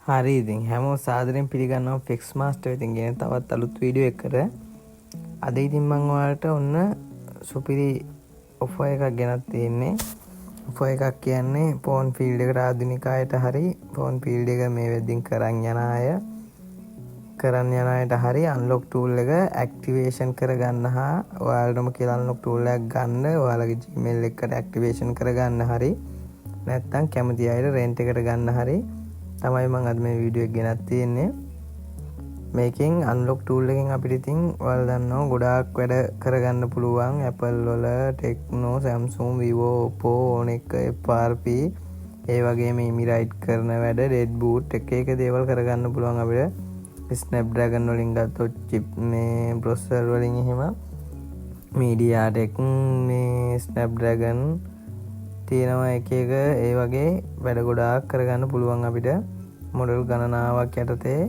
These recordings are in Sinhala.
හරි, ඉතින් හැමෝම සාදරයෙන් පිළිගන්නවා ෆික්ස් මාස්ටර් වෙතින් ගෙන තවත් අලුත් වීඩියෝ එකකට. අද ඉතින් මං ඔයාලට ඔන්න සුපිරි ඔෆර් එකක් ගෙනත් තියෙන්නේ. ඔෆර් එකක් කියන්නේ ෆෝන් ෆීල්ඩ් එකට ආධුනික අයට හරි, ෆෝන් ෆීල්ඩ් එක මේ වෙද්දින් කරන් යන අයට හරි, අන්ලොක් ටූල් එක ඇක්ටිවේෂන් කරගන්න හා ඔයාලටම කියලා අන්ලොක් ටූල් එකක් ගන්න, ඔයාලගේ Gmail එකට ඇක්ටිවේෂන් කරගන්න හරි, නැත්නම් කැමති අයට රෙන්ට් එකට ගන්න හරි තමයි මං අද මේ වීඩියෝ එක ගෙනත් තියෙන්නේ. මේකෙන් අන්ලොක් ටූල් එකෙන් අපිට ඉතින් ඔයාලා දන්නවා ගොඩාක් වැඩ කරගන්න පුළුවන්. Apple වල, Tecno, Samsung, Vivo, Oppo ඕන එක, FRP, ඒ වගේම ඉමි රයිට් කරන වැඩ, ඩෙඩ් බූට්, එක එක දේවල් කරගන්න පුළුවන් අපිට. Snapdragon වලින් ගත්තොත් චිප් මේ ප්‍රොසෙසර් වලින් එහෙම MediaTek, මේ Snapdragon තියෙනවා එක එක. ඒ වගේ වැඩ ගොඩාක් කරගන්න පුළුවන් අපිට. මොඩල් ගණනාවක් යටතේ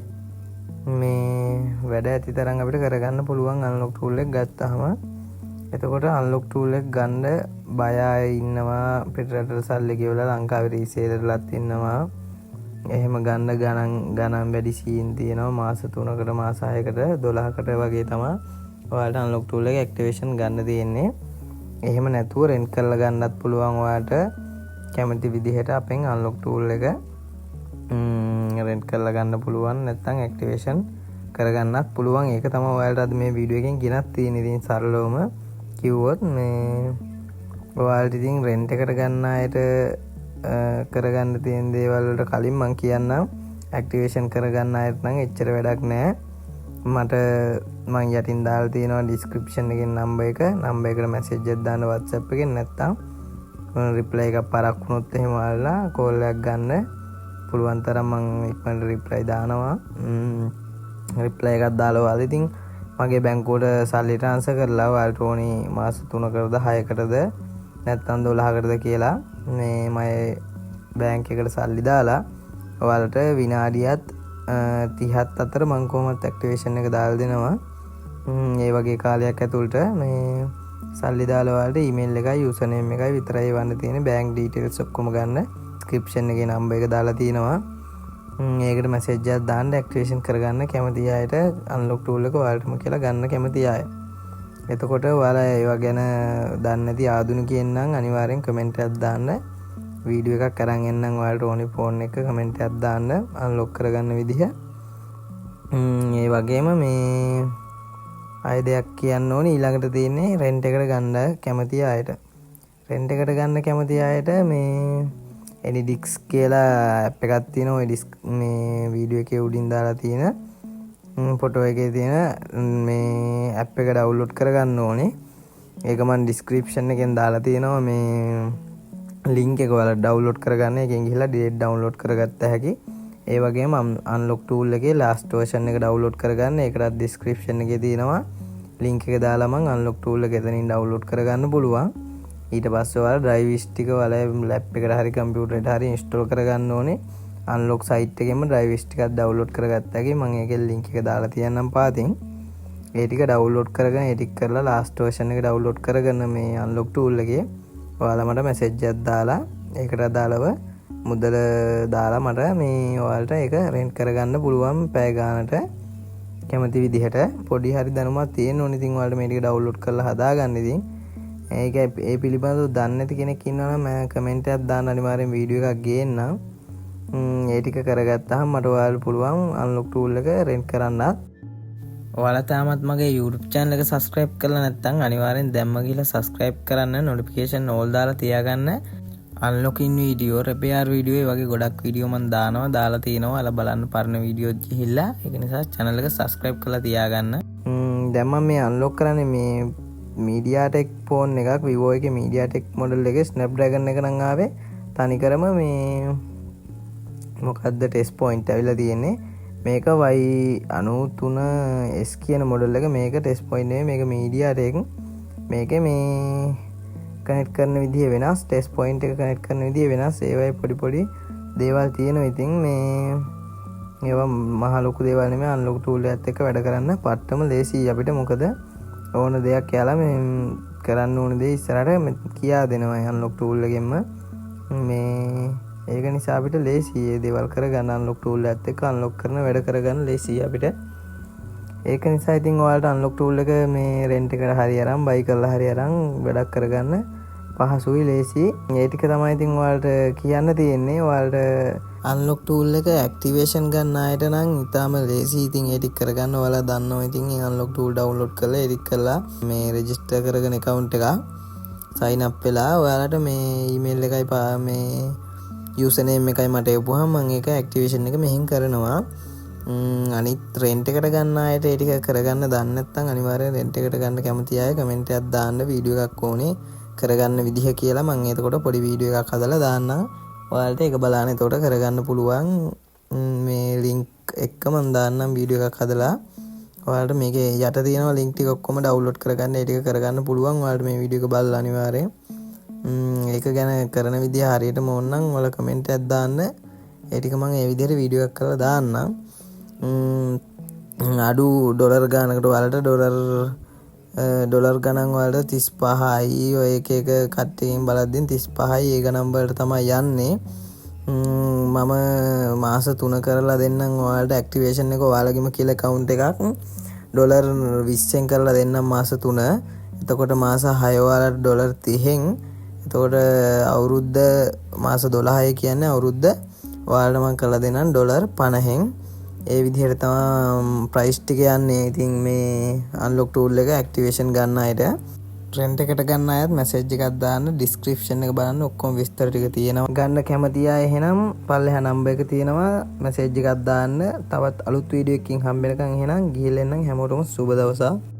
මේ වැඩ ඇති තරම් අපිට කරගන්න පුළුවන් අන්ලොක් ටූල් එක ගත්තාම. එතකොට අන්ලොක් ටූල් එක ගන්න බය අය ඉන්නවා, පිට රටට සල්ලි ගෙවලා. ලංකාවේ රීසේලර්ලත් ඉන්නවා. එහෙම ගන්න ගණන් ගණන් වැඩි සීන් තියෙනවා. මාස 3කට, මාස 6කට, 12කට වගේ තමයි ඔයාලට අන්ලොක් ටූල් එක ඇක්ටිවේෂන් ගන්න තියෙන්නේ. එහෙම නැතුව රෙන්ට් කරලා ගන්නත් පුළුවන්. ඔයාලට කැමති විදිහට අපෙන් අන්ලොක් ටූල් එක රෙන්ට් කරලා ගන්න පුළුවන්, නැත්නම් ඇක්ටිවේෂන් කරගන්නත් පුළුවන්. ඒක තමයි ඔයාලට අද මේ වීඩියෝ එකෙන් ගෙනත් තියෙන්නේ. ඉතින් සරලවම කිව්වොත් මේ ඔයාලට ඉතින් රෙන්ට් එකට ගන්න අයට කරගන්න තියෙන දේවල් වලට කලින් මං කියන්නම්, ඇක්ටිවේෂන් කරගන්න අයට නම් එච්චර වැඩක් නෑ. මට මං යටින් දාලා තියෙනවා ඩිස්ක්‍රිප්ෂන් එකෙන් නම්බර් එක. නම්බර් එකට මැසේජ් එකක් දාන්න WhatsApp එකෙන්. නැත්නම් රිප්ලයි එකක් පරක් වුණොත් එහෙම ඔයාලා කෝල් එකක් ගන්න. පුළුවන් තරම් මං ඉක්මනට රිප්ලයි දානවා. රිප්ලයි එකක් දාලා ඔයාලා ඉතින් මගේ බැංකුවට සල්ලි ට්‍රාන්ස්ෆර් කරලා ඔයාලට ඕනි මාස 3කටද, 6කටද, නැත්නම් 12කටද කියලා මේ මගේ බැංක් එකට සල්ලි දාලා ඔයාලට විනාඩියත් 30ත් අතර මං කොහොමත් ඇක්ටිවේෂන් එක දාලා දෙනවා. ඒ වගේ කාලයක් ඇතුළට මේ සල්ලි දාලා ඔයාලට ඊමේල් එකයි යූසර් නේම් එකයි විතරයි එවන්න තියෙන්නේ. බැංක් ඩීටේල්ස් ඔක්කොම ගන්න ඩිස්ක්‍රිප්ෂන් එකේ නම්බර් එක දාලා තියෙනවා. ඒකට මැසේජ් එකක් දාන්න ඇක්ටිවේෂන් කරගන්න කැමති අයට, අන්ලොක් ටූල් එක ඔයාලටම කියලා ගන්න කැමති අය. එතකොට ඔයාලා ඒවා ගැන දන්නේ නැති ආධුනිකයන් නම් අනිවාර්යෙන් කමෙන්ට් එකක් දාන්න. වීඩියෝ එකක් අරන් එන්නම් ඔයාලට ඕනි ෆෝන් එක. කමෙන්ට් එකක් දාන්න අන්ලොක් කරගන්න විදිහ. ඒ වගේම මේ අය දෙයක් කියන්න ඕනි. ඊළඟට තියෙන්නේ රෙන්ට් එකට ගන්න කැමති අයට. රෙන්ට් එකට ගන්න කැමති අයට මේ AnyDesk කියලා ඇප් එකක් තියෙනවා. ඔය ඩිස්ක් මේ වීඩියෝ එකේ උඩින් දාලා තියෙන ෆොටෝ එකේ තියෙන මේ ඇප් එක ඩවුන්ලෝඩ් කරගන්න ඕනේ. ඒක මම ඩිස්ක්‍රිප්ෂන් එකෙන් දාලා තියෙනවා මේ ලින්ක් එක. ඔයාලා ඩවුන්ලෝඩ් කරගන්න. ඒකෙන් ගිහිල්ලා ඩිරෙක්ට් ඩවුන්ලෝඩ් කරගත්ත හැකි. ඒ වගේම අන්ලොක් ටූල් එකේ ලාස්ට් වර්ෂන් එක ඩවුන්ලෝඩ් කරගන්න. ඒකටත් ඩිස්ක්‍රිප්ෂන් එකේ තියෙනවා ලින්ක් එක දාලා මං අන්ලොක් ටූල් එක එතනින් ඩවුන්ලෝඩ් කරගන්න පුළුවන්. ඊට පස්සේ ඔයාලා ඩ්‍රයිවර්ස් ටික ඔයාලා ලැප් එකට හරි කම්පියුටර් එකට හරි ඉන්ස්ටෝල් කරගන්න ඕනේ. අන්ලොක් සයිට් එකෙන්ම ඩ්‍රයිවර්ස් ටිකක් ඩවුන්ලෝඩ් කරගත්ත හැකි. මං ඒකේ ලින්ක් එක දාලා තියන්නම් පාතින්. ඒ ටික ඩවුන්ලෝඩ් කරගෙන, ඒ ටික කරලා, ලාස්ට් වර්ෂන් එක ඩවුන්ලෝඩ් කරගෙන මේ අන්ලොක් ටූල් එකේ ඔයාලා මට මැසේජ් එකක් දාලා ඒකට අදාළව මුදල දාලා මට මේ ඔයාලට ඒක රෙන්ට් කරගන්න පුළුවන් පැය ගානට කැමති විදිහට. පොඩි හරි දැනුමක් තියෙන්න ඕනේ ඉතින් ඔයාලට මේ ටික ඩවුන්ලෝඩ් කරලා හදාගන්න. ඉතින් ඒක ඒ පිළිබඳව දන්නේ නැති කෙනෙක් ඉන්නවා නම් කමෙන්ට් එකක් දාන්න. අනිවාර්යෙන් වීඩියෝ එකක් ගේන්නම්. ඒ ටික කරගත්තාම මට ඔයාලට පුළුවන් අන්ලොක් ටූල් එක රෙන්ට් කරන්නත්. ඔයාලා තාමත් මගේ YouTube channel එක subscribe කරලා නැත්නම් අනිවාර්යෙන් දැම්ම ගිහලා subscribe කරන්න, notification all දාලා තියාගන්න. අන්ලොකින් වීඩියෝ, රිපෙයාර් වීඩියෝ, ඒ වගේ ගොඩක් වීඩියෝ මම දානවා, දාලා තියෙනවා. ඔයාලා බලන්න පරණ වීඩියෝ ගිහිල්ලා. ඒක නිසා channel එක subscribe කරලා තියාගන්න. දැන් මම මේ අන්ලොක් කරන්නේ මේ MediaTek phone එකක්. Vivo එකේ MediaTek model එකේ Snapdragon එක නම් ආවේ තනිකරම මේ මොකද්ද ටෙස්ට් පොයින්ට් ඇවිල්ලා තියෙන්නේ. මේක Y93S කියන මොඩල් එක. මේක ටෙස්ට් පොයින්ට් නෙමෙයි, මේක MediaTek. මේකේ මේ කනෙක්ට් කරන විදිහ වෙනස්, ටෙස්ට් පොයින්ට් එක කනෙක්ට් කරන විදිහ වෙනස්. ඒ වගේ පොඩි පොඩි දේවල් තියෙනවා. ඉතින් මේ ඒවා මහ ලොකු දේවල් නෙමෙයි. අන්ලොක් ටූල් එකත් එක්ක වැඩ කරන්න පට්ටම ලේසියි අපිට. මොකද ඕන දෙයක් එයාලා මේ කරන්න ඕන දේ ඉස්සරහට කියා දෙනවා අන්ලොක් ටූල් එකෙන්ම. මේ ඒක නිසා අපිට ලේසි ඒ දේවල් කරගන්න. අන්ලොක් ටූල් එකත් එක්ක අන්ලොක් කරන වැඩ කරගන්න ලේසි අපිට. ඒක නිසා ඉතින් ඔයාලට අන්ලොක් ටූල් එක මේ රෙන්ට් එකට හරි අරන්, බයි කරලා හරි අරන් වැඩක් කරගන්න පහසුයි, ලේසි. ඒ ටික තමයි ඉතින් ඔයාලට කියන්න තියෙන්නේ. ඔයාලට අන්ලොක් ටූල් එක ඇක්ටිවේෂන් ගන්න අයට නම් ඉතාම ලේසි. ඉතින් ඒ ටික කරගන්න ඔයාලා දන්නවා. ඉතින් ඒ අන්ලොක් ටූල් ඩවුන්ලෝඩ් කරලා, එඩිට් කරලා, මේ රෙජිස්ටර් කරගෙන ඇකවුන්ට් එක සයින් අප් වෙලා, ඔයාලට මේ ඊමේල් එකයි මේ යූසර් නේම් එකයි මට එවපුවහම මම ඒක ඇක්ටිවේෂන් එක මෙහෙන් කරනවා. අනිත් රෙන්ට් එකට ගන්න අයට ඒ ටික කරගන්න දන්නේ නැත්නම්, අනිවාර්යෙන් රෙන්ට් එකට ගන්න කැමති අය කමෙන්ට් එකක් දාන්න වීඩියෝ එකක් ඕනේ කරගන්න විදිහ කියලා. මම එතකොට පොඩි වීඩියෝ එකක් හදලා දාන්නම් ඔයාලට. ඒක බලන්න එතකොට කරගන්න පුළුවන්. මේ ලින්ක් එක්ක මම දාන්නම් වීඩියෝ එකක් හදලා ඔයාලට. මේකේ යට තියෙනවා ලින්ක් ටික ඔක්කොම ඩවුන්ලෝඩ් කරගන්න. ඒ ටික කරගන්න පුළුවන් ඔයාලට මේ වීඩියෝ එක බලලා අනිවාර්යෙන්. ඒක ගැන කරන විදිහ හරියටම ඕන නම් ඔයාලා කමෙන්ට් එකක් දාන්න. ඒ ටික මම ඒ විදිහට වීඩියෝ එකක් කරලා දාන්නම්. අඩු ඩොලර් ගානකට ඔයාලට, ඩොලර් ඩොලර් ගණන් වලට 35යි, ඔය එක එක කට්ටියකින් බලද්දී 35යි, ඒ ගණන් වලට තමයි යන්නේ. මම මාස 3 කරලා දෙන්නම් ඔයාලට ඇක්ටිවේෂන් එක. ඔයාලගෙම කියලා ඇකවුන්ට් එකක් ඩොලර් 20න් කරලා දෙන්නම් මාස 3. එතකොට මාස 6 ඔයාලට ඩොලර් 30න්. එතකොට අවුරුද්ද, මාස 12 කියන්නේ අවුරුද්ද, ඔයාලට මං කරලා දෙන්නම් ඩොලර් 50න්. ඒ විදිහට තමයි ප්‍රයිස් ටික යන්නේ. ඉතින් මේ අන්ලොක් ටූල් එක ඇක්ටිවේෂන් ගන්න අයට, රෙන්ට් එකට ගන්න අයත් මැසේජ් එකක් දාන්න. ඩිස්ක්‍රිප්ෂන් එක බලන්න, ඔක්කොම විස්තර ටික තියෙනවා. ගන්න කැමති අය එහෙනම් පල්ලෙහා නම්බර් එක තියෙනවා, මැසේජ් එකක් දාන්න. තවත් අලුත් වීඩියෝ එකකින් හම්බ වෙනකන් එහෙනම් ගිහිල්ලා එන්නම්. හැමෝටම සුබ දවසක්.